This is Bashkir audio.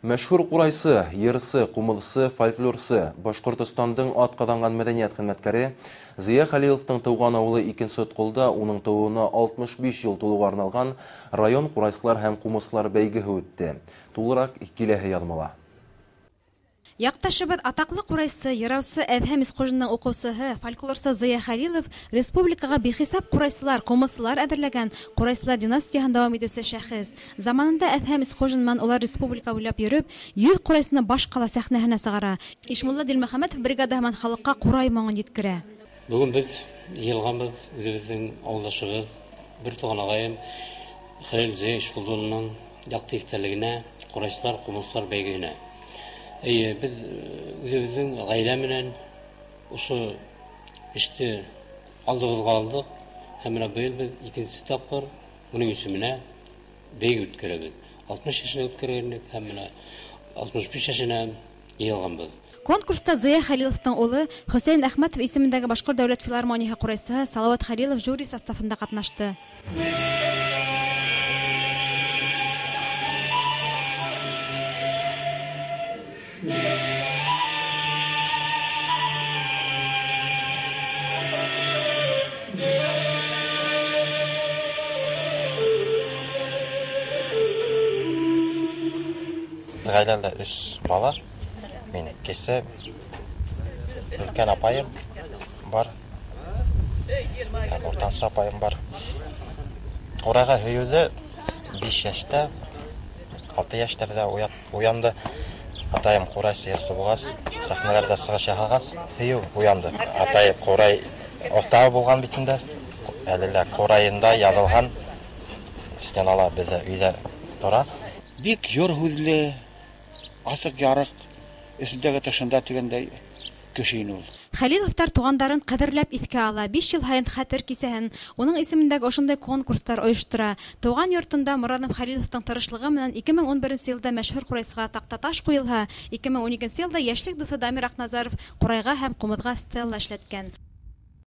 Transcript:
Мәшһүр ҡурайсы, йырсы, ҡумыҙсы, фольклорсы, Башҡортостандың атҡаҙанған мәҙәниәт хеҙмәткәре Зыя Хәлиловтың тыуған ауылы Икенсе Отҡолда уның тыуыуына 65 йыл тулыуға арналған район ҡурайсылар һәм ҡумыҙсылар бәйгеһе үтте. Тулыраҡ киләһе яҙмала. Яҡташыбыҙ атаҡлы ҡурайсы, йыраусы Әҙһәм Исҡужиндың уҡыусыһы, фольклорсы Зыя Хәлилов республикаға бихисап ҡурайсылар, ҡумыҙсылар әҙерләгән ҡурайсылар династияһын дауам итеүсе шәхес. Заманында Әҙһәм Исҡужин менән улар республика буйлап йөрөп, 100 ҡурайсыны баш ҡала сәхнәһенә сығара. Ишмулла Дилмөхәмәтов бригадаһы менән халыҡҡа ҡурай моңон еткерә. Бөгөн беҙ йыйылғанбыҙ, үҙебеҙҙең ауылдашыбыҙ, бер туған ағайым Хәлил Зыя Ишбулдының яҡты иҫтәлегенә ҡурайсылар, ҡумыҙсылар бәйгеһенә. Эйе, беҙ үҙебеҙҙең ғаилә менән ошо эште алдыбыҙға алдыҡ һәм менә быйыл беҙ икенсе тапҡыр уның исеменә бәйге үткәрәбеҙ. 60 йәшенә үткәргәнлек һәм менә 65 йәшенә йыйылғанбыҙ. Конкурста Зыя Хәлиловтың улы Хөсәйен Әхмәтов исемендәге Башҡорт дәүләт филармонияһы ҡурайсыһы Салауат Хәлилов жюри составында ҡатнашты. Ғаиләлә 3 бала, мин кесе, өлкән апайым бар, уртансы апайым бар. Ҡурайға һөйөүҙе 5 йәштә, 6 йәштәрҙә уянды. Атайым ҡурайсы йырсы булғас, сәхнәләрҙә сығыш яһағас, һөйөү уянды. Атай ҡурай оҫтаһы булған бит инде, әле лә ҡурайында яҙылған стенала беҙҙә өйҙә тора. Бик йор һүҙле, асыҡ ярыҡ, эсендәге тышында тигәндәй кеше ине ул. Хәлиловтар туғандарын ҡәҙерләп иҫкә ала, 5 йыл һайын хәтер кисәһен, уның исемендәге ошондай конкурстар ойоштора. Тыуған йортонда Морадым Хәлиловтың тырышлығы менән 2011 йылда мәшһүр ҡурайсыға таҡтаташ ҡуйылһа, 2012 йылда йәшлек дуҫы Дамир Аҡназаров ҡурайға һәм ҡумыҙға стелла эшләткән.